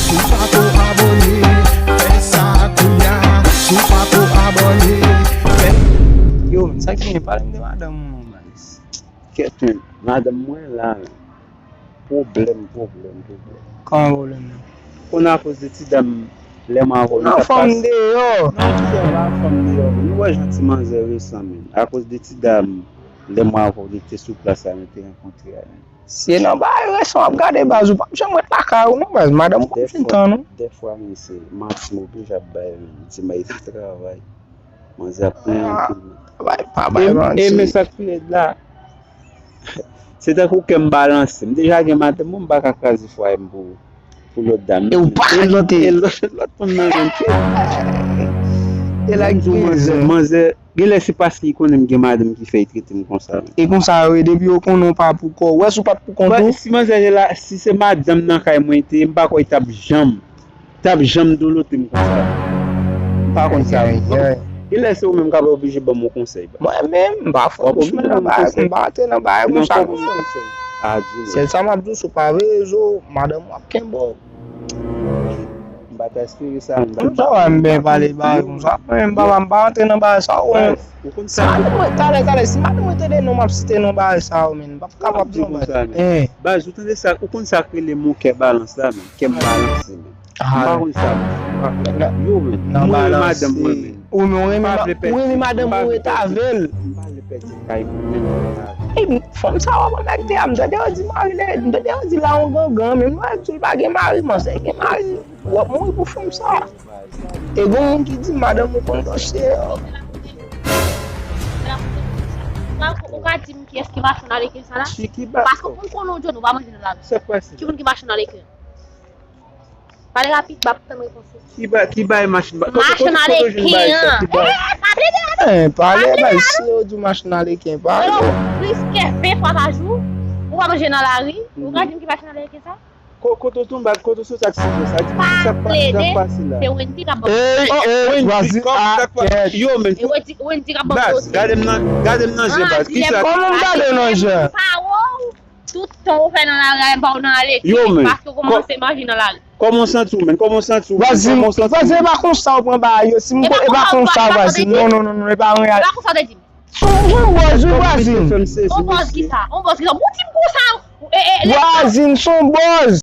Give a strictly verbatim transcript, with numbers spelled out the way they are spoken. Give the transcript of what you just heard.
Si w pako abòne, fè sa kounye a. Si w pako abòne, fè. Yo, men sa k genyen, pale m de madanm ou non, Malis. Kèt men, madanm mwen la, men. Pwoblèm, pwoblèm, pwoblèm. Kòman pwoblèm nan? Konn akoz de ti dam, lè mwen avè w nou t ap pase. Non, fanm deyò. Non, ti dam pa fanm deyò. Nou wè jan ti manzè resan, men. Akoz de ti dam, lè mwen avè w nou te sou plas la, nou te rankontre a, men. Si e nan bagay resan w ap gade baz, ou p ap janm ret lakay ou non baz, madanm ou p ap fin tan non. Dèfwa, men se manti m oblije ap bay, men di m ay nan travay. Manzè ap plenyen anpil, men. Pa bay, pa bay manti. E men sa k pi rèd la, se tankou kè m balanse. M deja gen madanm mwen, m pa ka kraze fwaye m pou, pou lòt dam. E ou pa ka kite. E lòt, lòt fanm nan menm. E la ki manzè, manzè, Genlè se paske li konnen m gen madanm ki fè li trete m konsa, men. E konsa yo ye, depi yo konnen w pa pou kò w. Ou wè si w pa t pou kont ou. Si manzè la, si se madanm nan kay mwen te ye, m pa kwè li t ap janm, t ap janm dolote m konsa. M pa konn sa. Ay, ay, ay. Genlè se ou menm k ap oblije ban m yon konsèy, baz. Mwen menm, m pa fò bouch mwen nan bagay, m pa antre nan bagay konsa non. Sèl sa m ap di w, si w pa veye zo, madanm w ap kenbe w. M pa ta espere sa, men. Konsa w a m byen pale bagay konsa. Mwen menm papa m pa antre nan bagay sa yo, men. Ou konn sa. Madanm mwen, talè, talè, si madanm mwen tande non, m ap site non bagay sa yo, men. M p ap kapab di yon bagay. Hein. Baz, ou tande sa, ou konn sa k rele mon kè balans la, men. Kè m balanse, men. M pa konn sa, men. Yo, men. Mwen renmen madanm mwen, men. Ou, men ou renmen ma-, ou renmen madanm ou ret avè l. M pa vle pèdi kay mwen, men. E fanm sa w ap anmède a, m tande yo di mari l, m tande yo di la yon gangan, men m wè di l pa gen mari, manzè gen mari. W ap mouri pou fanm sa. E gon moun ki di madanm ou konn dosye yo. Ou ka di m kiyès ki machann aleken sa la? Paske ou konnen yon djòl ou pa manje nan lari. Ki moun ki machann aleken? Pale rapid, m ap tann repons ou. Ki ba, ki bay machann ba, machann aleken an. Eh, pale bay, si yo di w machann aleken, pale. Riske ven fwa pa jou, ou pa manje nan lari, ou ka di m ki machann aleken sa? Ko-, kote w tonbe, kote w soti ak sijè sa? Di m sa k pa-, sa k pase la. Se Wendy k ap ban m. Ey, ey, Wendy, kòman sa k pa-, yo, men. E Wendy, Wendy k ap ban m. Baz, gade m nan, gade m nan je, baz. Kisa? Kòman m gade w nan je? Tout tan ou fè nan lari a, m pa wè w nan aleken, paske ou kòmanse manje nan lari. Kòman w santi w, men? Kòman w santi w, men? Vwazin, vwazin, e pa konsa w pran bagay yo. Si m, e pa konsa, vwazin. Non, non, non, non, e pa yon. E pa konsa w te di m. Se yon bòz, wi, vwazin. Se yon bòz kisa? Yon bòz kisa? Ou di m konsa, e, e, vwazin, se yon bòz.